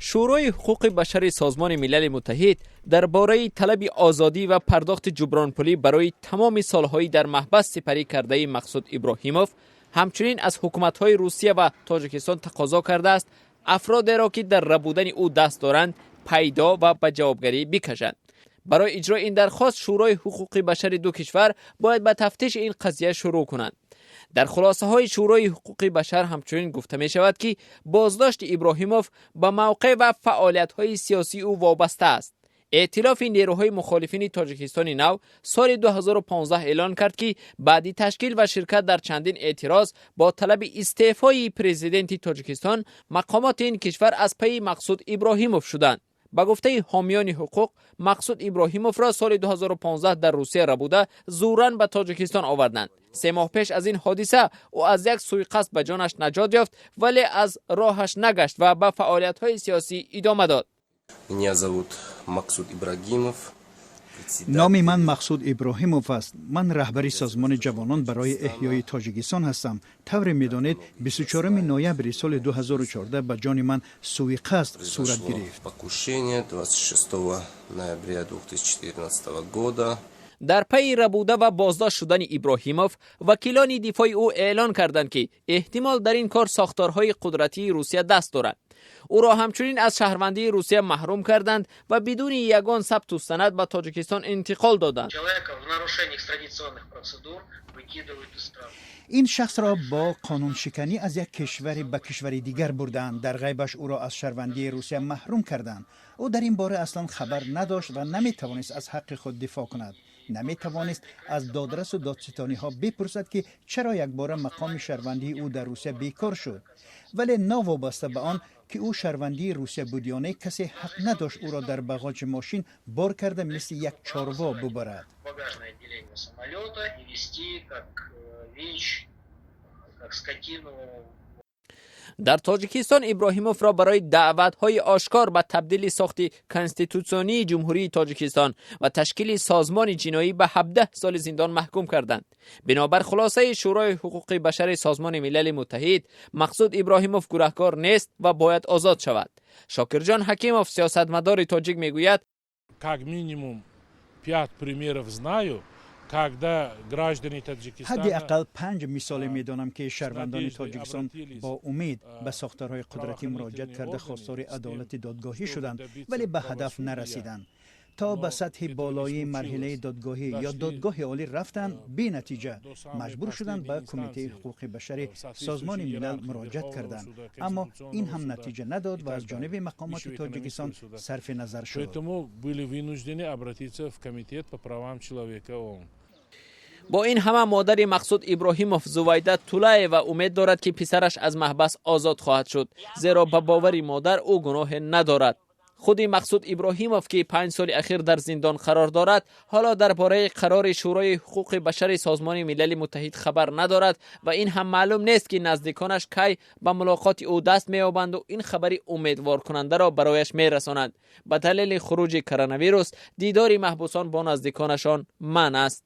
Шӯрои ҳуқуқи башари Созмони Милали Муттаҳид дар бораи талаби озодӣ ва пардохти ҷубронпулӣ барои тамоми солҳои дар маҳбас сипарӣ кардаи Мақсуд Иброҳимов ҳамчунин аз ҳукуматҳои Русия ва Тоҷикистон тақозо кардааст, афродеро, ки дар рабудани ӯ даст доранд, пайдо ва ба ҷавобгарӣ бикашанд. Барои иҷрои ин дархост Шӯрои ҳуқуқи башари ду кишвар бояд ба тафтиши ин қазия шурӯъ кунанд. Дар хулосаҳои Шӯрои ҳуқуқи башар ҳамчунин гуфта мешавад, ки боздошти Иброҳимов ба мавқеъ ва фаъолиятҳои сиёсии ӯ вобаста аст. Эътилофи нерӯҳои мухолифини Тоҷикистони Нав соли 2015 эълон кард, ки баъди ташкил ва ширкат дар чандин эътироз бо талаби истеъфои президенти Тоҷикистон мақомоти ин кишвар аз пайи Мақсуд Иброҳимов шуданд. Ба гуфтаи ҳомиёни ҳуқуқ, Мақсуд Иброҳимовро соли 2015 дар Русия рабуда, зӯран ба Тоҷикистон оварданд. 3 моҳ пеш аз ин ҳодиса ӯ аз як суиқасд ба ҷонаш наҷот ёфт, вале аз роҳаш нагашт ва ба фаъолиятҳои сиёсӣ идома дод. Меня зовут Максуд Ибрагимов. Номи ман Мақсуд Иброҳимов аст. Ман раҳбари Созмони ҷавонон барои эҳёи Тоҷикистон ҳастам. Тавре медонед, 24 ноябри соли 2014 ба ҷони ман суиқасд сурат гирифт. Покушение 26 ноября 2014 года. Дар пайи рабуда ва боздошт шудани Иброҳимов вакилони дифои ӯ эълон карданд, ки эҳтимол дар ин кор сохторҳои қудратии Русия даст дорад. Ӯро ҳамчунин аз шаҳрвандии Русия маҳрум карданд ва бидуни ягон сабту санад ба Тоҷикистон интиқол доданд. Ин шахсро бо қонуншиканӣ аз як кишваре ба кишвари дигар бурдаанд, дар ғайбаш ӯро аз шаҳрвандии Русия маҳрум карданд. Ӯ дар ин бора аслан хабар надошт ва наметавонист аз ҳаққи худ дифоъ кунад, наметавонист аз додрасу додситониҳо бипурсад, ки чаро якбора мақоми шаҳрвандии ӯ дар Русия бекор шуд. Вале новобаста ба он ки ӯ шаҳрвандии Русия буд ё не, касе ҳақ надошт ӯро дар бағоҷи мошин бор карда, мисли як чорво бубарад. Дар Тоҷикистон Иброҳимовро барои даъватҳои ошкор ба табдили сохти конститутсионии Ҷумҳурии Тоҷикистон ва ташкили созмони ҷиноӣ ба 17 соли зиндон маҳкум карданд. Бинобар хулосаи Шӯрои ҳуқуқи башари Созмони Милали Муттаҳид, Мақсуд Иброҳимов гунаҳкор нест ва бояд озод шавад. Шокирҷон Ҳакимов, сиёсатмадори тоҷик, мегӯяд: Как минимум пять примеров знаю, когда граждане Таджикистана Ҳадди ақал панҷ мисоле медонам, ки шаҳрвандони Тоҷикистон бо умед ба сохторҳои қудратӣ муроҷиат карда, хостори адолати додгоҳӣ шуданд, вале ба ҳадаф нарасиданд. То ба сатҳи болоии марҳилаи додгоҳӣ ё Додгоҳи Олӣ рафтанд, бенатиҷа. Маҷбур шуданд, ба Кумитаи ҳуқуқи башари Созмони Милал муроҷиат карданд, аммо ин ҳам натиҷа надод ва аз ҷониби мақомоти Тоҷикистон сарфи назар шуд. Поэтому были вынуждены обратиться в Комитет по правам человека ООН. Бо ин ҳама модари Мақсуд Иброҳимов, Зувайда Тулаева, умед дорад, ки писараш аз маҳбас озод хоҳад шуд, зеро ба бовари модар ӯ гуноҳе надорад. Худи Мақсуд Иброҳимов, ки 5 соли ахир дар зиндон қарор дорад, ҳоло дар бораи қарори Шӯрои ҳуқуқи башари Созмони Милали Муттаҳид хабар надорад ва ин ҳам маълум нест, ки наздиконаш кай ба мулоқоти ӯ даст меёбанду ин хабари умедворкунандаро барояш мерасонанд. Ба далели хуруҷи коронавирус дидори маҳбусон бо наздиконашон манъ аст.